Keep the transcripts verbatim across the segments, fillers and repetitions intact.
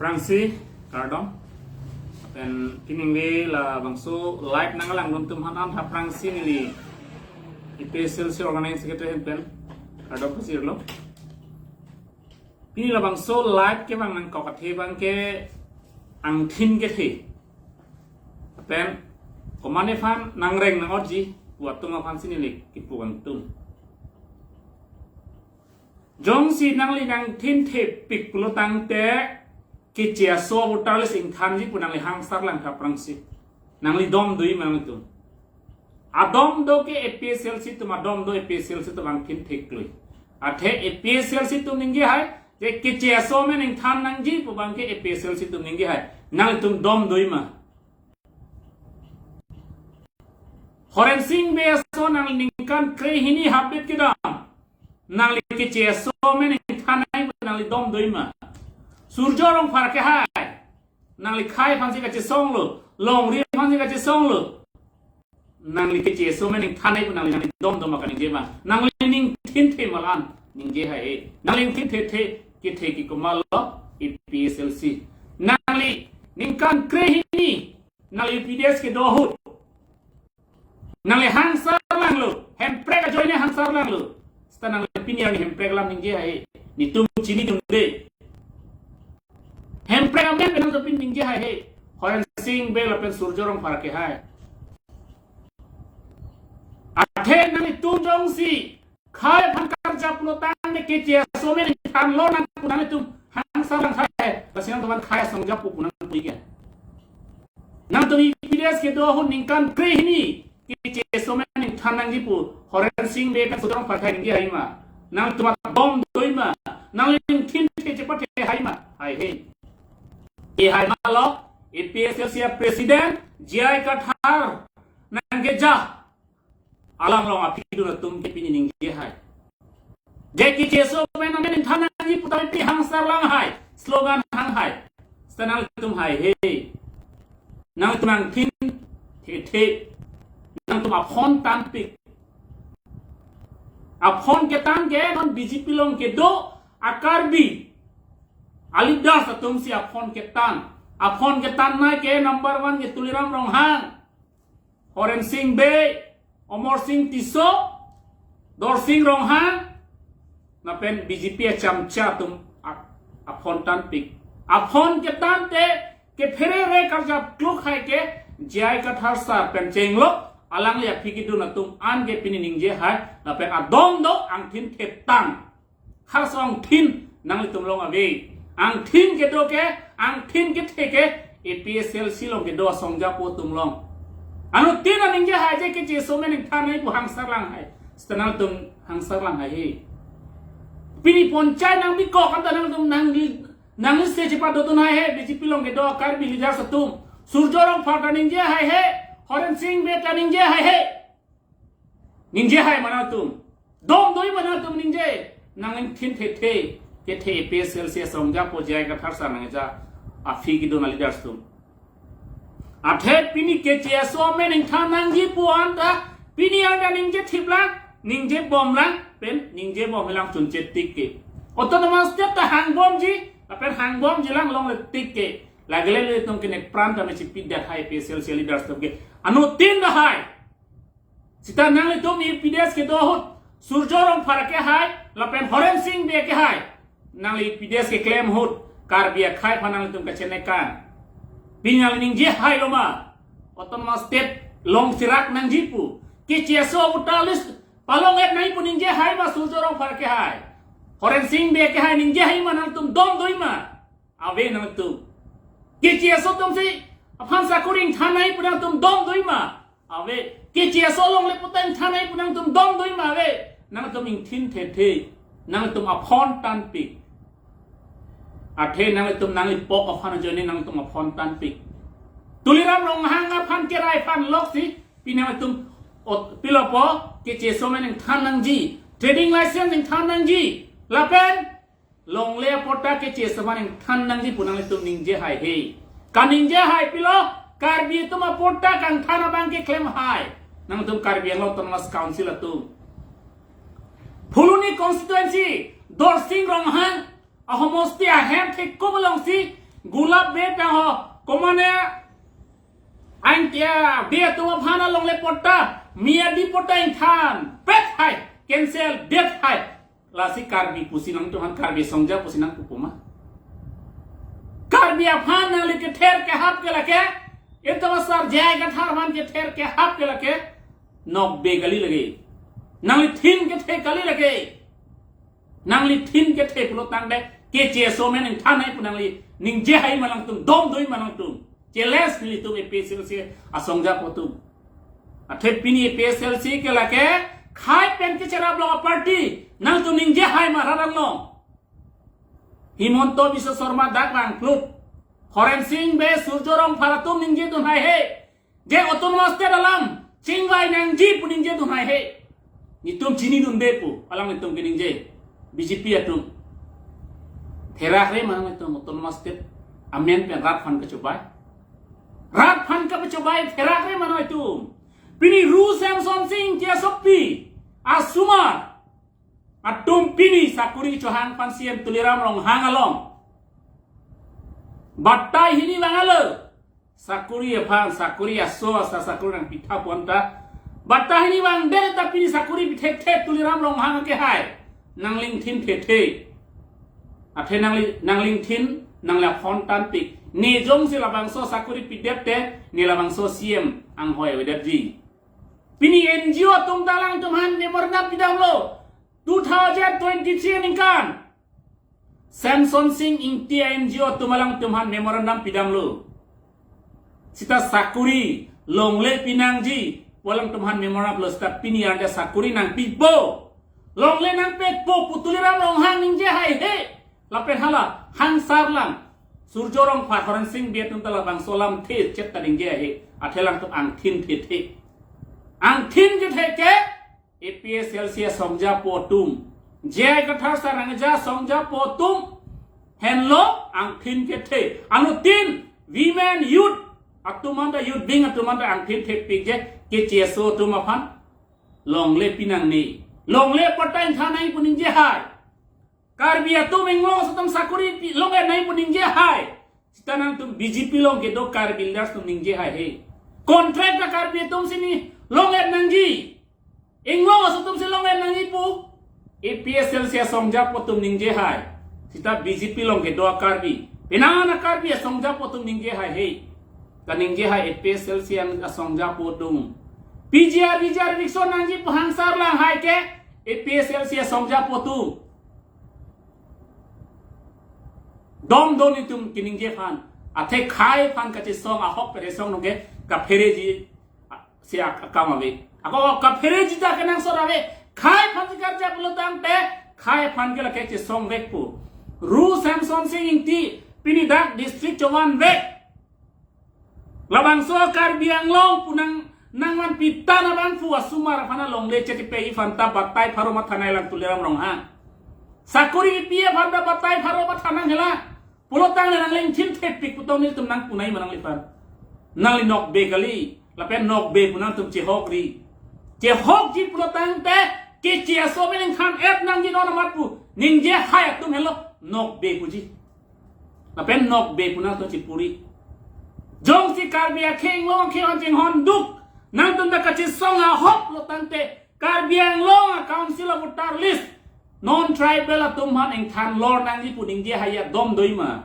Aphrangsi, kardom. Pen pini neli labangso live nanglang dun atum aphan aphrangsi neli A P S L C organizing secretary ahin pen kardom pajirlo. Pini labangso live kevang nangkok athe abang ke angthin kethe. Pen komatne aphan nangreng nang-otji pu atum aphansi neli kipu kangtung. Jongsi nangli nangthin thepik pulo tangte keche aso voter list ingthanji pu nangli hangsar lang tha aphrangsi. Nangli dom do-i ma nangtum? Adom do ke A P S L C atum adom do, A P S L C atum angthin theklui. Athe A P S L C atum ningje hai, je keche aso amen ingthan nangji pu abang ke A P S L C atum ningje hai. Nangtum dom do-i ma? Horensing Bey aso nangli ningkan krehini habit kedam nangli keche aso amen ingthan nangji pu nangli dom do-i ma? Surjya Rongphar ke hai, nangli khei aphansi kachesonglo, longri aphansi kachesonglo. Nangli keche aso amen ingthan nangji pu nangli, nangli dom do ma, kaningje ma? Nangli ning thinthe ma la-an ningje hai. Nangli ning thinthe the kethe ke komatlo? A P S L C. Nangli ningkan krehini nangli U P D S kedo ahut nangli hangsar langlo, Hemprek ajoine hangsar langlo. Seta nangli pini arni Hemprek alam ningje hai? Netum chini dun de. Hemprek amen pen nangtum pini ningje hai. Horensing Bey lapen Surjya Rongphar ke hai. Athe nanglitum jongsi khei aphan karjap pulo tangte keche aso amen ingthanlo nang pu nangtum hangsar lang hai. Lasi nangtum aphan khei asong jap pu nang pu ke. Nangtum U P D S kedo ahut ningkan krehini keche aso amen ingthan nangji pu Horensing Bey pen Surjya Rongphar ke ningje hai ma? Nangtum adom do-i ma? Nangli ning thinthe chepathe hai ma? Haihe. Ke hai ma lo, A P S L C a president J I Kathar nangkeja alanglong aphi kedun atum ke pini ningje hai. Je keche aso amen amen ingthan nangji pu ta pini hangsar lang hai, slogan hang hai. Seta nangtum haihe. Nangtum angthin thethe. Nangtum aphone tanpik. Aphone ketan ke non B J P along kedo a Karbi a leaders atumsi aphone ketan. Aphone ketannei ke number one ke Tuliram Ronghang, Horensing Bey, Amarsing Tisso, Dorsing Ronghang, lapen B J P achamcha atum a-, aphone tanpik. Aphone ketante kepherere karjap kluk hai ke J I Kathar sir pen chenglo, alangli aphi kedun atum an ke pini ningje hai, lapen adom do, angthin thetang. Khar asong thin nanglitum along ave. Angthin kedo ke, angthin kethe ke A P S L C along kedo asong japo atum along. Anuttin ningje hai je keche aso amen ingthan nangji pu hangsar lang hai. Seta nangtum hangsar lang haihe. Pini ponchai nangbi kok anta nangtum nangli, nangli se chepadotun haihe, B J P along kedo Karbi leaders atum. Surjya Rongphar ta ningje haihe, Horensing Bey ta ningje haihe. Ningje hai ma nangtum? Dom do-i ma nangtum ningje? Nangning thin thethe, kethe A P S L C asong japo J I Kathar sir nangja aphi kedun a leaders atum. Athe pini keche aso amen ingthan nangji pu anta pini anta ningje thip lang, ningje bom lang, pen ningje bom lang chunche tik ke. Autonomous State ta hangbomji, lapen hangbomji lang longle tik ke. Lagile le atum ke nepran ta me chipidet hai A P S L C a leaders atum ke. Anuttin ta hai. Seta nanglitum U P D S kedo ahut, Surjya Rongphar ke hai, lapen Horensing Bey ke hai. Nangli U P D S keklem ahut, Karbi akhei aphan nanglitum kachenekang. Pini nangli ningje hai lo ma? Autonomous State long sirak nangji pu, keche aso voter list palong-et nangji pu ningje hai ma Surjya Rongphar ke hai? Horensing Bey ke hai ningje hai ma, nangtum dom do-i ma? Ave nangtum. Keche aso atumsi aphan sakori ingthan nangji pu nangtum dom do-i ma? Ave. Keche aso alongle puta ingthan nangji pu nangtum dom do-i ma? Ave. Nangtum ingthin thethe. Nangtum aphone tanpik. Athe nangtum nangli pok aphan ajoine nangtum aphone tanpik. Tuliram Ronghang aphan kerai aphan loksi pini nangtum ot-, pilo pu keche aso amen ingthan nangji, trading license ingthan nangji, lapen longle apatta keche aso amen ingthan nangji pu nanglitum ningje haihe. Kaningje hai pilo, Karbi atum apatta kangthan abang keklem hai. Nangtum Karbi Anglong Autonomous Council atum. Phuloni constituency, Dorsing Ronghang ahomosti ahem thekup alongsi Gulap Bey tang ho, komane angke Bey atum aphan alongle patta, miyadi patta ingthan pet hai, cancel det hai. Lasi Karbi pusi nangtum aphan, Karbi asongja pusi nangpu pu ma? Karbi aphan nangli kether kehap ke lake, itum asar J I Kathar aphan kether kehap ke lake, nokbe kali lake. Nangli thin kethe kali lake. Nangli thin kethe pulo tangte, K K S O amen ingthan nai pu nangli ningje hai ma nangtum, dom doi ma nangtum. Challenge nelitum A P H L C asongjapo atum. Athe pini A P H L C ke lake, khai pen kecherap long a-party, nangtum ningje hai ma rat anglong? Himanta Biswa Sarma dak vangplut. Horen Sing Bey, Surjya Rongphar atum ningjedun hai he. Je Autonomous State alam chingvai nangji pu ningjedun hai he. Netum chinidunde pu, alanglitum keningje. B J P atum. Therak re ma nangtum Autonomous State amen pen rat aphan kachobai. Rat aphan kachobai therak re ma nangtum. Pini Ru Semson Sing Ingti asokpi asomar atum pini sakori chohang aphan C M Tuliram Ronghang along batai hini vanglo. Sakori aphan, sakori aso asa sakori nangpitha pu anta, batai hini vangdet ta pini sakori pithekthe Tuliram Ronghang ke hai. Nangli ingthin thethe. Athe nangli, nangli ingthin, nangli aphone tanpik. Ne jongsi labangso sakori pidet te, ne labangso C M anghoi avedetji. Pini N G O atum ta alangtum aphan memorandum pidamlo. Two thousand twenty-three aningkan Semson Sing Ingti a-N G O atum alangtum aphan memorandum pidamlo. Sita sakori longle pinangji pu alangtum aphan memorandum lo, sita pini arja sakori nangpipo, longle nangpekpo pu Tuliram Ronghang ningje hai he. Lapen hala hangsar lang Surjya Rongphar, Horen Sing Bey atum ta labangso alam the chet ta ningje hai he. Athe alangtum angthin thethe. Angthin kethe ke A P H L C asongjapo atum, J I Kathar Sarangja asongjapo atum henlo angthin kethe. Anuttin women, youth atum anta, youth wing atum anta angthin thepik je K K S O atum aphan. Longle pinangne. Longle patta ingthan nai pu ningje hai. Karbi atum Anglong aso atum sakori pi, longle nai pu ningje hai. Sita nangtum B J P along kedo Karbi leaders atum ningje hai he. Contract ta Karbi atum si ni longle nangji. Anglong aso atum si longle nangji pu A P H L C asongjapo atum ningje hai. Sita B J P along kedo a-Karbi, penang a-Karbi asongjapo atum ningje hai he. Kaningje hai A P H L C asongjapo atum. P G R, V G R eviction nangji pu hangsar lang hai ke A P H L C asongjapo atum. Dom do netum keningje aphan. Athe khai aphan kachesong ahok peresong nungke kaphereji si ak-, akam ave. Ako kaphereji ta kenangsot ave. Khai aphan si karja pulo tangte, khai aphan ke lake chesongvekpo. Ru Semson Sing Ingti pini dak district chovan vek. Labangso Karbi Anglong pu nang, nangvanpi tang abang pu asomar aphan alongle chekipe aphan ta batai pharo matha nai lang Tuliram Ronghang. Sakori kipi aphan ta batai pharo matha nang hela. Pulo tangte nangli ingthin thepik pu tong netum nangpu nai ma nangliphan? Nangli nokbe kali, lapen nokbe pu nangtum chehokri. Chehokji pulo tangte K K S O amen ingthan et nangji non amat pu ningje hai atum henlo nokbe puji. Lapen nokbe pu nangtum chipuri. Jongsi Karbi akhei Anglong akhei aphan chinghon duk, nangtum ta kachesong ahok lo tangte Karbi Anglong a-Council of Voter list non-tribal atum aphan ingthan lor nangji pu ningje hai ya, dom doi ma?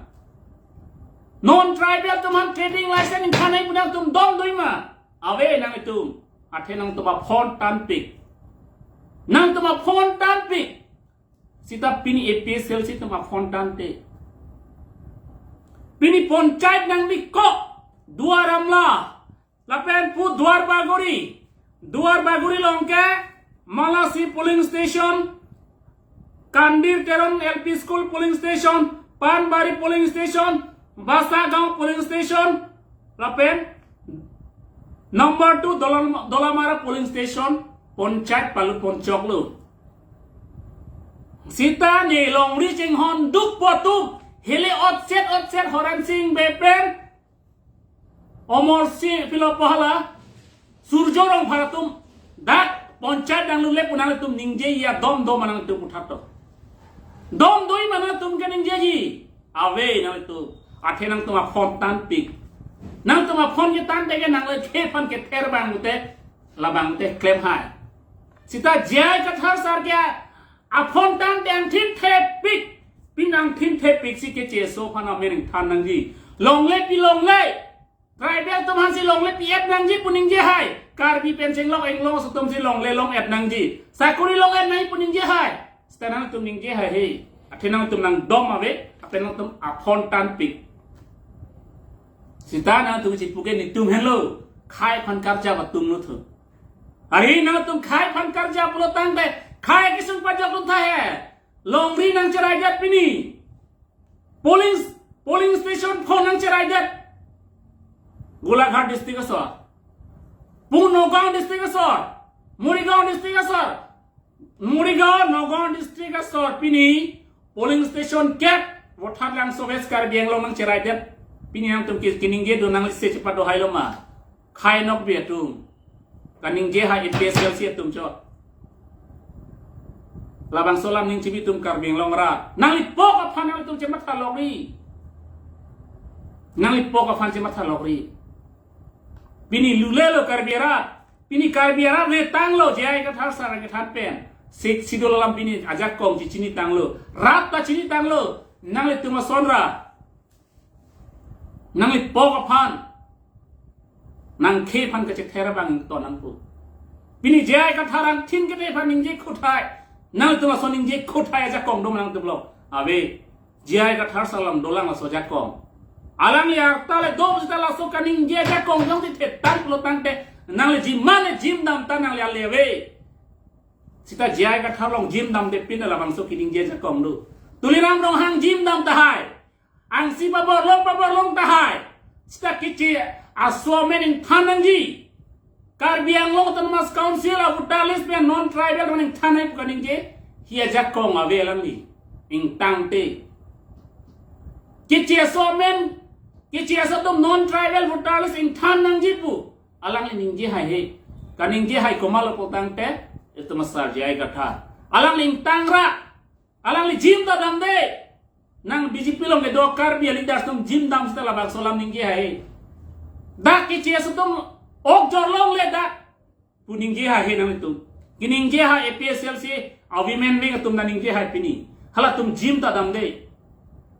Non-tribal atum aphan trading license ingthan nai pu nangtum dom doi ma? Ave nanglitum. Athe nangtum aphone tanpik. Nangtum aphone tanpik. Sita pini A P H L C atum aphone tante. Pini panchayat nangbikok, Duar Amla, lapen pu Duar Bagori. Duar Bagori along ke Malasi polling station, Kandir Teron L P School polling station, Panbari polling station, Basagaon polling station, lapen number two Dolam-, Dolamara polling station, panchayat palut pon choklo. Sita ne longri chinghon dukpo atum, hele otset otset Horen Sing Bey pen, Omor Sing, pilo pu hala, Surjya Rongphar atum dak panchayat nanglule pu nangtum ningje ya, dom doi ma nangtum pu thato? Dom doi ma nangtum keningjeji? Ave nanglitum. Athe nangtum aphone tanpik. Nangtum aphone ketangte ke nangle khei aphan kether abang te, labang te klem hai. Sita J I Kathar sar ke aphone tangte angthin thepik. Pini angthin thepik si keche aso aphan amen ingthan nangji. Longle pi longle. Tribal atum aphansi longle pi-et nangji pu ningje hai. Karbi pen chenglok inglong aso atumsi longle long-et nangji. Sakori long-et nangji pu ningje hai. Sita nangtum ningje hai he. Athe nangtum nangdom ave, athe nangtum aphone tanpik. Sita nangtum chipu ke netum henlo. Khei aphan karjap atum lo thu. Ari nangtum khei aphan karjap pulo tangte, khei kesung pajok lun tha he. Longri nangcheraidet pini. Polling, polling station pho nangcheraidet. Golaghat district asor. Pu Nagaon district asor. Morigaon district asor. Morigaon, Nagaon district asor pini polling station kep, Voithalangso West Karbi Anglong nangcheraidet. Pini nangtum ke-, keningje do, nangli se chepaduk hailo ma. Khei nokbe atum. Kaningje hai A P H L C atum chot. Labangso alam ning chibi atum Karbi Anglong arat. Nangli pok aphan nangtum chematha lokri. Nangli pok aphan chematha lokri. Pini lulelo Karbi arat. Pini Karbi arat le tanglo J I Kathar sar kethan pen. Sixth Schedule alam pini ajakong chi chini tanglo. Rat ta chini tanglo. Nanglitum asonra. Nangli pok aphan. Nang khei aphan kachether abang to nangpu. Pini J I Kathar angthin kethe aphan ningje khuthai. Nangtum laso ningje khuthai ajakong dom nangtum lo. Ave. J I Kathar sar alam dolang laso ajakong. Alangli arta le dom sita laso kaningje ajakong jongsi thetan pulo tangte nangli jim mane jim dam ta nangli ale ave. Sita J I Kathar along jim damde pin labangso keningje ajakong do. Tuliram Ronghang jim dam tahai. Angsi pabor long pabor long tahai. Sita keche aso amen ingthan nangji. Karbi Anglong Autonomous Council a voter list pen non-tribal atum ingthan hai pu kaningje hi ajakong ave alangli. Ingtangte. Keche aso amen, keche aso atum non-tribal voter list ingthan nangji pu alangli ningje hai he. Kaningje hai komatlo pulo tangte, itum asar J I Kathar. Alangli ingtangra. Alangli jim ta damde. Nang B J P along kedo Karbi aleaders atum jim dam sita labangso alam ningje hai. Dak keche aso atum ok jor longle dak pu ningje hai he nangtum. Keningje hai A P H L C a women wing atum ta ningje hai pini. Halatum jim ta damde.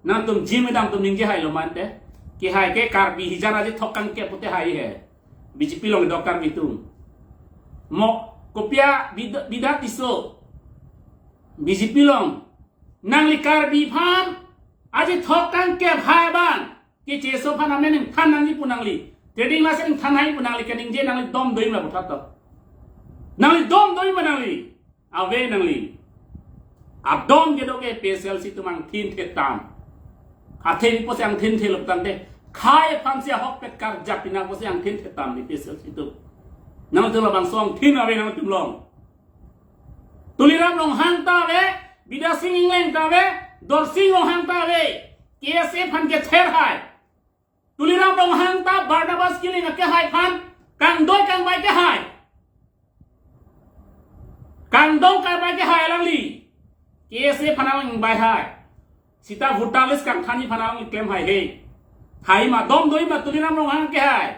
Nangtum jim dam atum ningje hailo mante. Kehai ke Karbi hijan aji thok kangkep pute hai he. B J P along kedo Karbi atum. Mo kopi a Bid-, Bidya Tisso. B J P along. Nangli Karbi aphan aji thok kangkep hai abang. Keche aso aphan amen ingthan nangji pu nangli. Trading license ingthan hai pu nangli, kaningje nangli dom do-ik ma puthot to. Nangli dom do-ik ma nangli. Ave nangli. Adom kedo ke A P H L C atum angthin thetam. Athe ni pusi angthin thelo tangte. Khei aphansi ahokpet karjap pina pusi angthin thetam ni A P H L C atum. Nangtum labangso angthin ave nangtum along. Tuliram Ronghang ta ave, Bidya Sing Engleng ta ave, Dorsing Ronghang ta ave. K S A aphan kether hai. Tuliram Ronghang ta Barnabas Killing akehai aphan kangdoi kangbai kehai. Kangdong kangbai kehai alangli. K S A aphan alangli bai hai. Sita voter list kangthanji aphan alangli klem hai he. Hai ma dom do-ik ma Tuliram Ronghang kehai.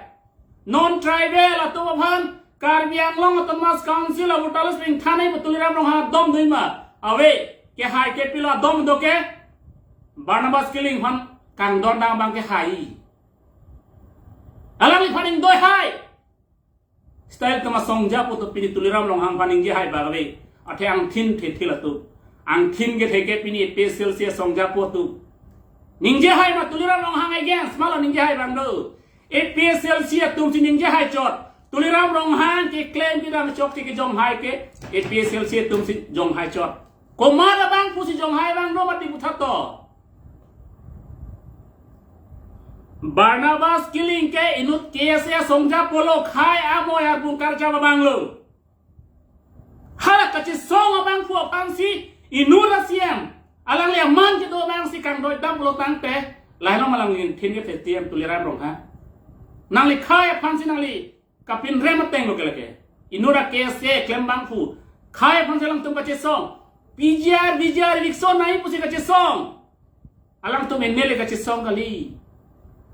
Non-tribal atum aphan Karbi Anglong Autonomous Council a voter list ingthan hai pu Tuliram Ronghang dom do-ik ma. Ave, kehai ke pilo dom do ke. Barnabas Killing aphan kangdon dang abang kehai. Alangliphan ingdoi hai. Sita itum asongjapo atum pini Tuliram Ronghang aphan ningje hai bang ave. Athe angthin the thil atum. Angthin kethe ke pini A P H L C asongjapo atum. Ningje hai ma Tuliram Ronghang against ma lo ningje hai bang do. A P H L C atumsi ningje hai chot. Tuliram Ronghang keklem kedam chok si kejong hai ke A P H L C atumsi jong hai chot. Komat abang pusi jong hai bang do mati puthot to. Barnabas Killing ke inut K S A asongjapo lo, khei amoi arbung karjap abang lo. Hala kachesong abangphu aphansi inut a-C M. Alangli aman kedo abangsi kangdoi dam pulo tangte. Lahelo ma alangli angthin kethe T M Tuliram Ronghang. Nangli khei aphansi nangli kapinrem ateng lo ke lake. Inut a-K S A klem abangphu. Khei aphansi alangtum kachesong. P G R, V G R, eviction nangji pusi kachesong. Alangtum M L A kachesong kali.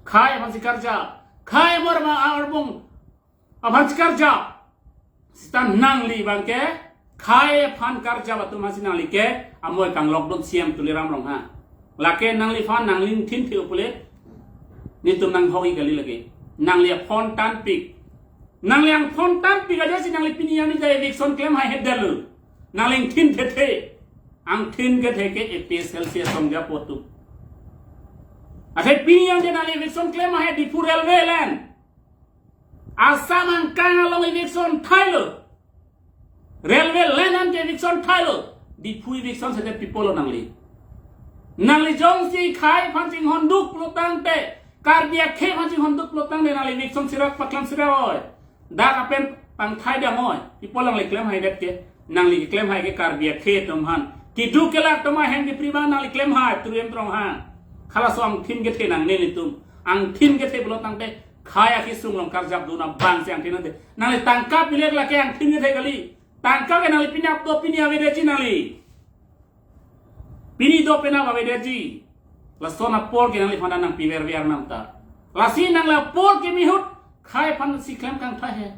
Khei aphan si karjap. Khei amor ma arbung aphan si karjap. Sita nangli abang ke khei aphan karjap atum aphan si nangli ke amoi kanglok dun C M Tuliram Ronghang. Lake nangliphan nangli thinthe pule netum nanghok-ik kali lake. Nangli aphone tanpik. Nangli aphone tanpik ajoksi nangli pini arni ta eviction klem haihedet lo. Nangli thinthethe. Angthin kethe ke A P H L C asong ajapo atum. Athe pini arni nangli eviction klem hai Diphu railway line. Assam angkang along eviction thailo. Railway line an ke eviction thailo. Diphu eviction sete pi apotlo nangli. Nangli jongsi khei aphan chinghonduk pulotangte, Karbi akhei aphan chinghonduk pulotangte nangli eviction sirak paklang sirak oi. Dak apen pangthai damnoi. Pi apot nangli klem haidet ke. Nangli klem hai ke Karbi akhei atum aphan. Keduk kelak atum ahem kepri abang nangli klem hai Tuliram Ronghang. Halaso angthin kethe nangne netum. Angthin kethe pulotangte khei akesung along karjap dun abang si angthin ante. Nangli tangka pilek lake angthin kethe kali. Tangka ke nangli pini ap do pini avedetji nangli. Pini do penap avedetji. Lason apor ke nangliphan nangpiver ver nangta. Lasi nangli apor ke mihut khei aphan si klem kangthai he.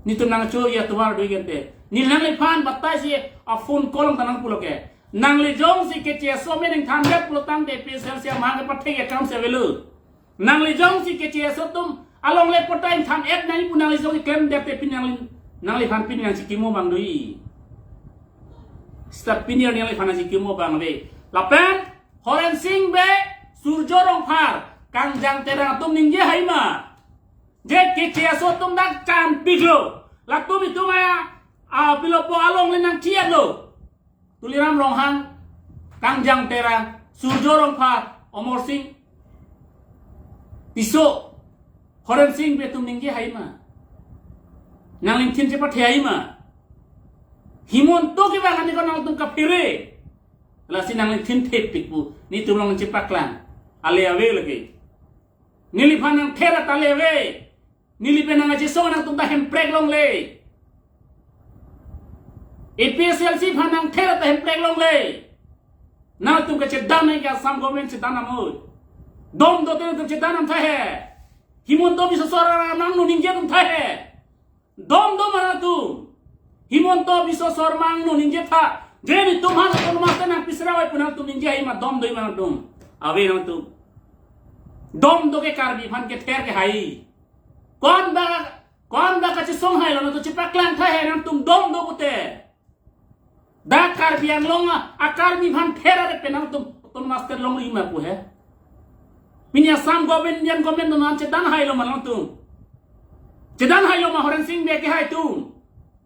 Netum nangcho ya tuar dui gente. Ne nangliphan batai si aphone call ta nangpulo ke. Nangli jongsi keche aso mening thandet pulotangte A P H L C amahang kepathek akam si avelo. Nangli jongsi keche aso atum along le potai than-et nangji pu nangli jongsi klemdet te pini nangli, nangliphan pini nangchikimo abang dui. Sita pini nangliphan nangchikimo abang ave. Lapen Horen Sing Bey, Surjo Rongphar, Kangjang Terang atum ningje hai ma. Je keche aso atum dak chanpiklo. Latum itum aya, a, pilopo along le nangchi-etlo. Tuliram Ronghang, Kangjang Terang, Surjo Rongphar, Amarsing Tisso, Horen Sing Bey atum ningje hai ma. Nangli thin chepathai hai ma. Himanta kevang ani ko nangtum kaphere. Lasi nangli thin thepik pu netum along chepaklang. Ale ave lake. Neliphan nangther ta ale ave. Neli pen nangkachesong nangtum ta hemprek longle. A P H L C aphan nangther ta hemprek longle. Nangtum kachedan nangji ke Assam government chedan damnoi. Dom dote nangtum chedan damthai he. Himanta Biswa Sarma angno ningje damthai he. Dom dom nangtum. Himanta Biswa Sarma angno ningje tha. Je netum aphan autonomous state nangpi sira oi pu nangtum ningje hai ma, dom do ma nangtum. Ave nangtum. Dom do ke Karbi aphan kether ke hai. Ko-an ba, ko-an ba kachesong hailo nangtum chepaklang thai he nangtum dom do pute. Dak Karbi Anglong a, a Karbi aphan ther-et pen nangtum autonomous state longri ma pu he. Pini Assam government, Indian government atum aphan chedan hailo ma nangtum. Chedan hailo ma Horen Sing Bey kehai atum.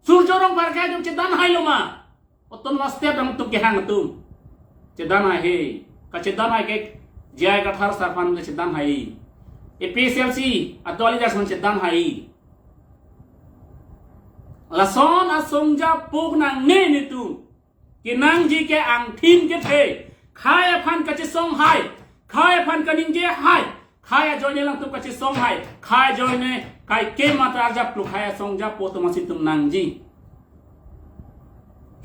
Surjo Rongphar kehai atum chedan hailo ma. Autonomous state nangtum kehang atum. Chedan hai he. Kachedan hai ke J I Kathar sir aphan kachedan hai. A P H L C ato ali jas aphan chedan hai. Lason asong ajapo nangne netum. Kenangji ke angthin kethe. Khei aphan kachesong hai. Khei aphan kaningje hai. Khei ajoine alangtum kachesong hai. Khei ajoine kaike mata arjaplo, khei asong ajapo atum aphansi netum nangji.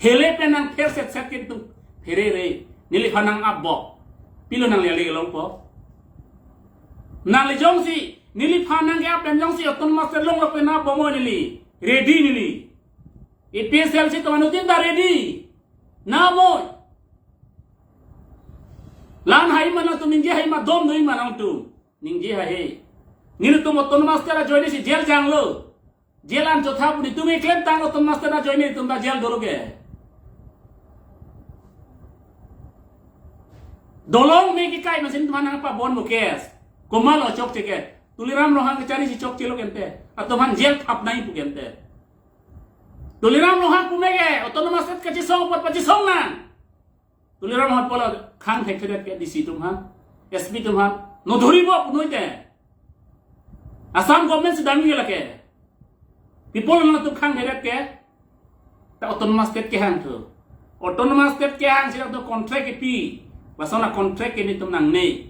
Hele pen nangther setset ke netum pherere. Neliphan nang-apbom. Pilo nangli ale kelongpo. Nangli jongsi, neliphan nangke-ap pen jongsi autonomous state longlok pen nang-apbom oi neli. Ready neli. A P H L C atum anuttin ta ready. Nang-apbom oi. La-an hai ma nangtum ningje hai ma, dom do ma nangtum. Ningje hai he. Netum autonomous state ajoine si jail janglo. Jail an chotha pu netum keklem tang autonomous state ajoine netum ta jail dolo ke. Dolong me kekai amatsi netum aphan nangpabon mo case. Komatlo chokche ke. Tuliram Ronghang kechari si chokchelo kente. Atum aphan jail thap nangji pu kente. Tuliram Ronghang pu me ke autonomous state kachesong apot pachesong nang. Tuliram Ronghang pulo khang thekthedet ke D C atum aphan, S P atum aphan. No dhoribo punoi te. Assam government si damji lake. People nangtum khang thedet ke. Ta autonomous state kehang thu. Autonomous state kehang si nangtum contract kepi. Lason a contract ke netum nangne.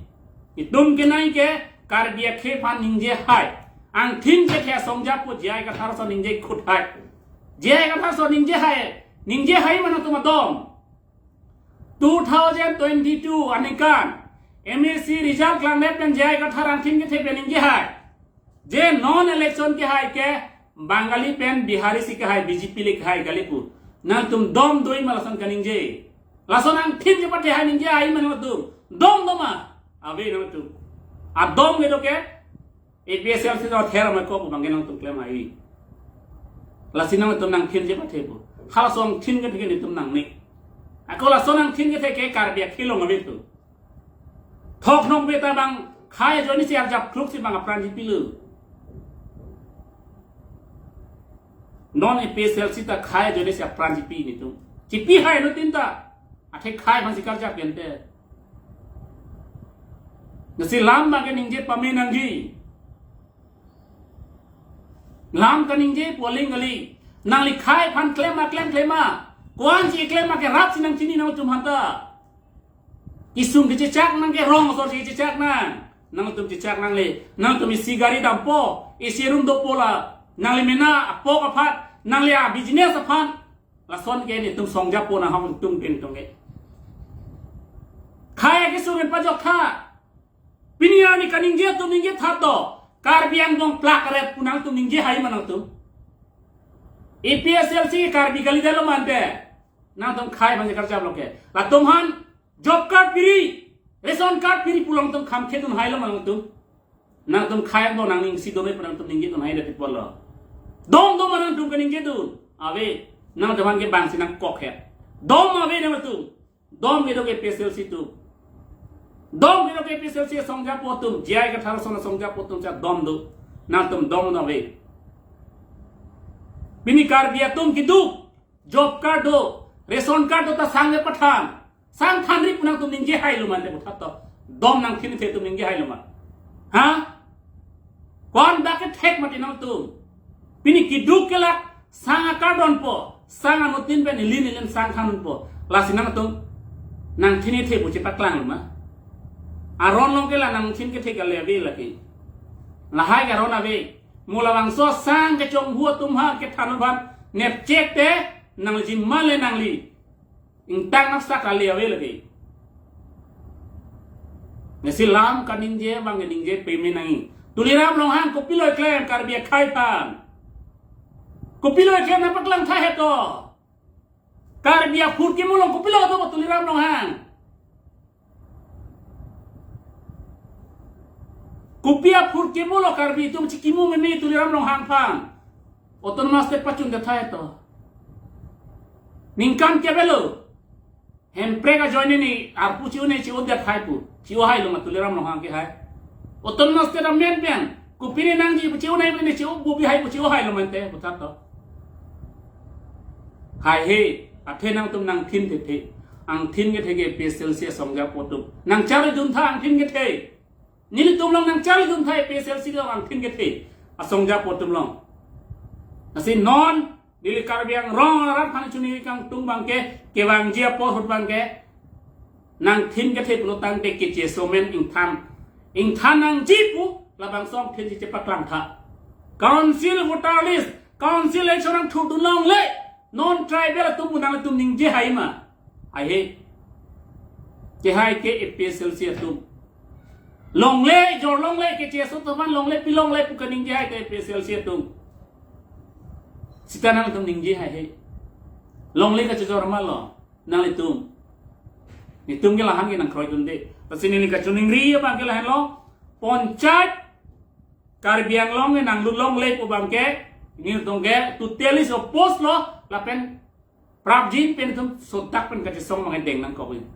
Netum kenai ke Karbi akhei aphan ningje hai. Angthin kethe asong ajapo J I Kathar ason ningje khut hai. J I Kathar ason ningje hai. Ningje hai ma nangtum adom. Two thousand twenty-two aningkan M A C result klangdet pen J I Kathar angthin kethe pen ningje hai. Je non election kehai ke Bangali pen Bihari si kehai, B J P le kehai kali pu. Nangtum dom do-i ma lason kaningje? Lason angthin kepathe hai ningje hai ma nangtum? Dom do ma? Ave nangtum. Adom kedo ke A P H L C do ther ma ko pu abang ke nangtum klem hai. Lasi nangtum nangthin kepathe pu. Halason angthin kethe ke netum nangne. Ako lason angthin kethe ke Karbi akhei along ave pu. Thok nong beta bang khei ajoine si arjap kluk si bang apran chipilo. Non A P H L C ta khei ajoine si apran chipi netum. Chipi hai no tin ta. Athe khei aphan si karjap gente. Lasi lam abang ke ningje pame nangji. Lam kaningje pu aling kali. Nangli khei aphan klem ma klem klem ma. Ko-an si klem ma ke rap si nangchini nangtum aphanta. Kesung kechechak nang ke rong asor si kechechak nang. Nangtum chechak nangle. Nangtum isi gari dampo, isi room dopo la. Nangli mena apok aphat, nangli a business aphan. Lason ke netum songjapo nang hong tum pen tung ke. Khei akesung en pajok tha. Pini arni kaningje atum ningje tha to. Karbi Anglong plak ret pu nangtum ningje hai ma nangtum? A P H L C Karbi kali dalo mante. Nangtum khei aphan si karjap lo ke. Latum aphan job card piri, ration card piri pu along tum kham khedun hai lo ma nangtum? Nangtum khei do nangning si do me pu nangtum ningje dun hai det pu lo. Dom do ma nangtum kaningje dun? Ave, nangtum aphan ke bang si nangkok het. Dom ave nangtum. Dom kedo ke A P H L C atum. Dom kedo ke A P H L C songjapo atum. J I Kathar ason songjapo atum cha dom do. Nangtum dom do ave. Pini Karbi atum keduk. Job card do, ration card do ta sang kepathan. Sang thanri pu nangtum ningje hai lo mante pu tha to. Dom nangthin kethe atum ningje hai lo ma? Ha? Ko-an dak kethek mati nangtum? Pini keduk kelak sang akardonpo, sang anuttin pen ilin ilin sang thandunpo. Lasi nangtum nangthin kethe pu chepaklang lo ma? Aron along ke la nangthin kethe kali ave lake. Lahai ke aron ave. Mo labangso sang kechonghu atum aphan kethan aphan nepchek te nangli jima le nangli. Ingtang nangsak kali ave lake. Lasi lam kaningje abang ke ningje pame nangji. Tuliram Ronghang kopilo keklem Karbi akhei aphan? Kopilo keklem nangpaklang tha het to. Karbi aphurkimo along kopilo do Tuliram Ronghang? Kopi aphurkimo lo Karbi atum chikimu meme Tuliram Ronghang aphan? Autonomous State pachun det hai to. Ningkan ke avelo. Hemprek ajoine ni arpu chi-o ne chi-o det hai pu. Chi-o hai lo ma Tuliram Ronghang ke hai? Autonomous State amen pen. Kopi ne nangji pu chi-o nai pu ne chi-o bubi hai pu chi-o hai lo mante pu tha to. Hai he, athe nangtum nangthin kethe. Angthin kethe ke A P H L C asongjapo atum. Nangcharlidun tha angthin kethe. Nelitum along nangcharlidun tha A P H L C along angthin kethe asongjapo atum along. Lasi non neli Karbi Anglong arat aphan chini kangtung abang ke, kevangji apor ahut abang ke, nangthin kethe pulo tangte kecheso amen ingthan. Ingthan nangji pu labangso angthin si chepaklang tha. Council voter list, council election nangthurdun longle. Non tribal atum pu nangtum ningje hai ma? Hai he. Kehai ke A P H L C atum. Longle, jor longle, kecheso atum aphan longle, pi longle pu kaningje hai ke A P H L C atum. Sita nangtum ningje hai he. Longle kachojor ma lo nanglitum? Netum ke lahan ke nangkroidunde. Lasi neli kachiningri abang ke lahenlo. Panchayat Karbi Anglong ke nanglut longle pu abang ke, netum ke totally oppose lo, lapen prapjin pen netum sodak pen kachesong abang ke deng nangkok in.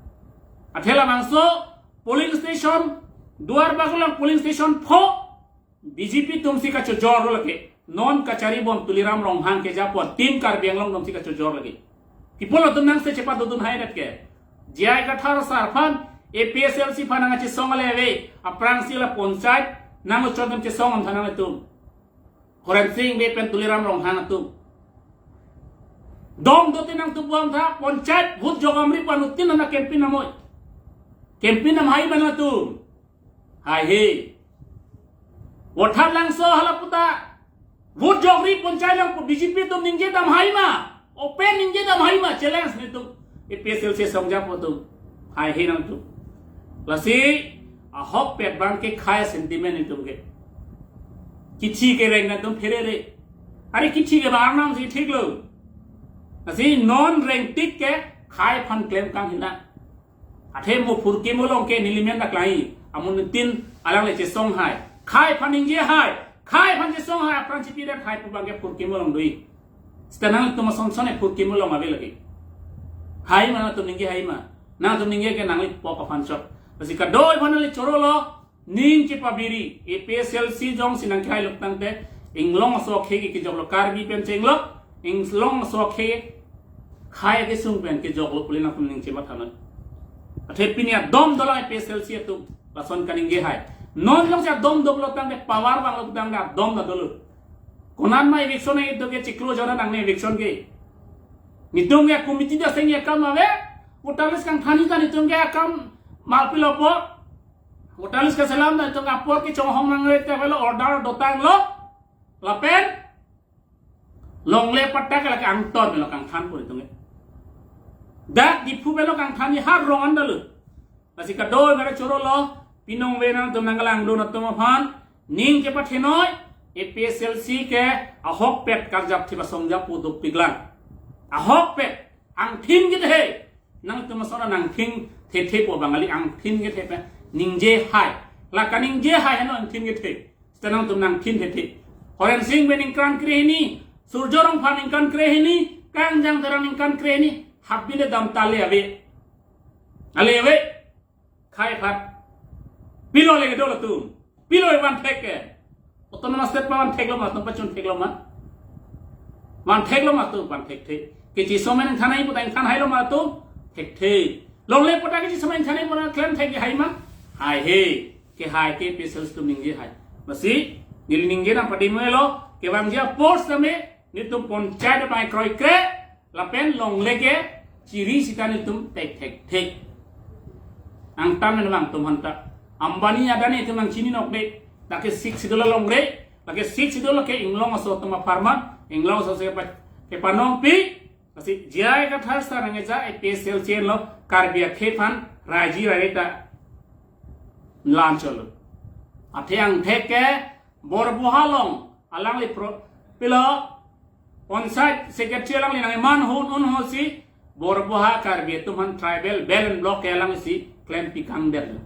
Athe labangso polling station, Duarbagori along polling station pho, B J P atum si kachojor lo lake. Non kacharibom Tuliram Ronghang kejapo team Karbi Anglong atum si kachojor lake. People atum nang se chepadodun hai det ke. J I Kathar sar aphan, A P H L C aphan nangkachesong ale ave, aphrangsi la panchayat nangchon atum chesong amtha nangtum. Horensing Bey pen Tuliram Ronghang atum. Dom dote nangtum buam tha, panchayat vote jok-amri pu anuttin nang campaign namoi. Campaign nam hai ma nangtum? Hai he. Vothatlangso hala puta vote jokri panchayat along pu B J P atum ningje dam hai ma? Open ningje dam hai ma? Challenge netum A P H L C asongjapo atum. Hai he nangtum. Lasi ahokpet abang ke khei sentiment itum ke. Kithi kereng nangtum pherere. Are kithi ke bang nam si thik lo. Lasi non rengtik ke khei aphan klem kang hina. Athe mo phurkimo along ke nelimen dak lang-i. Amun tin alangle chesong hai. Khei aphan ningje hai. Khei aphan chesong hai. Apran chipi dak hai pu abang ke phurkimo along do-i. Seta nangtum ason son e phurkimo along ave lagi. Hai ma nangtum ningje hai ma. Nangtum ningje ke nangli pok aphan chot. Lasi kadoi aphan nangli choro lo. Ning chepabiri, A P H L C jongsi nangkehai lo tangte, inglong aso akhei ke kejok lo, Karbi pen chenglok, inglong aso akhei khei kesung pen kejok lo pule nangtum ning chematha non. Athe pini adom dolang A P H L C atum, lason kaningje hai. Non jongsi adom doplo tangte, power vanglo tangte adom ta dolo. Konat ma eviction e itum ke chiklo jona nangne eviction ke. Netum ke committee ta seng akam ave, voter list kangthan ta netum ke akam malpi lo po. Voter list keselam ta netum apor kechonghong nangre te avelo, order dotang lo. Lapen longle patta ke lake angton lo kangthanpo netum ke. Dak Diphu avelo kangthan ni har rong anda lo. Lasi kadoi kare choro lo, pinong ve nangtum nangkelangdun atum aphan, ning chepathenoi, A P H L C ke ahokpet karjap thiba songjap pu dopiklang. Ahokpet, angthin kethe, nangtum ason nangthin thethe po Bangali angthin kethe pen, ningje hai. La kaningje hai henlo angthin kethe. Seta nangtum nangthin thethe. Horen Sing Bey ningkan krehini, Surjya Rongphar ningkan krehini, Kangjang Terang ningkan krehini, habile dam tale ave. Ale ave. Khei aphan. Pilo le kedo latum. Pilo vanthek ke. Autonomous state pa vanthek lo ma, atum pachun thek lo ma. Vanthek lo ma atum, vanthekthe. Kechiso men thanai puta ingthan hai lo ma atum. Thekthe. Longle patta kechiso men thanai puta klem thek hai ma. Haihe. Kehai ke A P H L C atum ningje hai. Lasi, neli ningje nangpadimelo, kevangji apor same, netum panchayat bai kroikre, lapen longle ke chiri sita netum thekthekthe. Angtan men vang atum aphanta. Ambani Adani atum nangchini nokde. Lake Sixth Schedule along re. Lake Sixth Schedule lake inglong aso atum apharman. Inglong aso aso kepa-, kepanongpi. Lasi J I Kathar sir nangkeja A P H L C henlo Karbi akhei aphan raji raita lan cholo. Athe angthek ke Borboha along alangli pro-, pilo panchayat secretary alangli nangman hun un ho si Borboha Karbi atum aphan tribal belt and block ke alangsi klempi kangdet lo.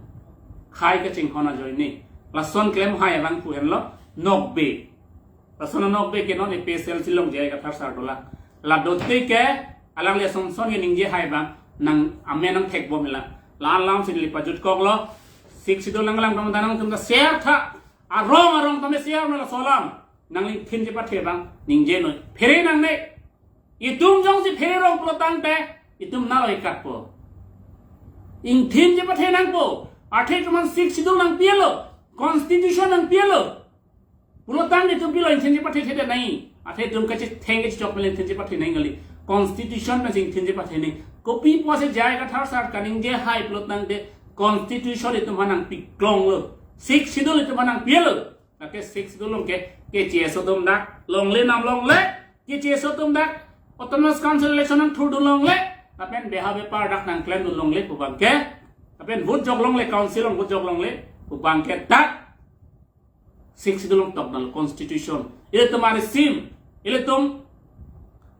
Khei kachinghon ajoine. Lason klem hai abang pu henlo nokbe. Lason nokbe ke non A P H L C along J I Kathar sir dolang. La dote ke alangli ason son ke ningje hai abang nang amen nangthekbom la. La alam si neli pajutkok lo. Sixth Schedule langlang dong danang tum ta share tha. Arong arong tame share na laso alam. Nangli ingthin chepathe abang ningje noi. Phere nangne. Itum jongsi phere rong pulo tangte itum nalo ikatpo. Ingthin chepathe nangpo. Athe itum aphan Sixth Schedule nangpilo. Constitution nangpilo. Pulo tangte itum pilo ingthin chepathe theda nai. Athe itum kachetheng kachechok pen ingthin chepathe nai ngali. Constitution pen ingthin chepathe nai. Kopi pusi J I Kathar sir kaningje hai pulo tangte Constitution itum aphan nangpiklong lo. Sixth Schedule itum aphan nangpilo. Lake Sixth Schedule along ke, keche aso atum dak longle nam longle, keche aso atum dak Autonomous Council election nangthurdun longle, lapen beha bepar dak nangklemdun longle pu abang ke, lapen vote jok longle, council along vote jok longle pu abang ke dak Sixth Schedule along tok nang constitution. Ilitum arisim, ilitum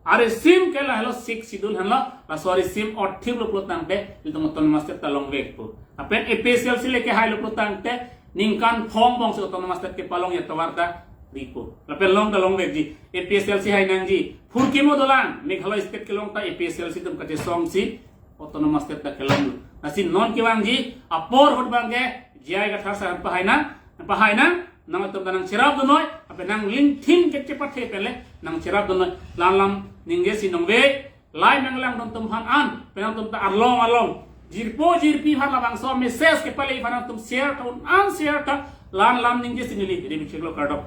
arisim ke lahelo Sixth Schedule henlo, laso arisim othip lo pulo tangte, ilitum Autonomous State ta longvekpo. Lapen A P H L C le kehai lo pulo tangte, ningkan phong bong si Autonomous State kepalong ya tovar ta ripo. Lapen long ta longvekji, A P H L C hai nangji, phurkimo dolang, Meghalaya State kelong ta A P H L C atum kachesong si, Autonomous State ta kelong lo. Lasi non kevangji apor ahut abang ke J I Kathar sir pahai nang, pahai nang, nangtum ta nangcherapdun noi, lapen nangli ingthin kachepathe pen le nangcherapdun noi. La alam ningje si nongve, live nanglangdun atum aphan an, pen nangtum ta arlong arlong. Jirpo jirpi aphan labangso message kepale aphan nangtum share tha un an share tha, la alam ningje si neli, neli bichek lo kardom.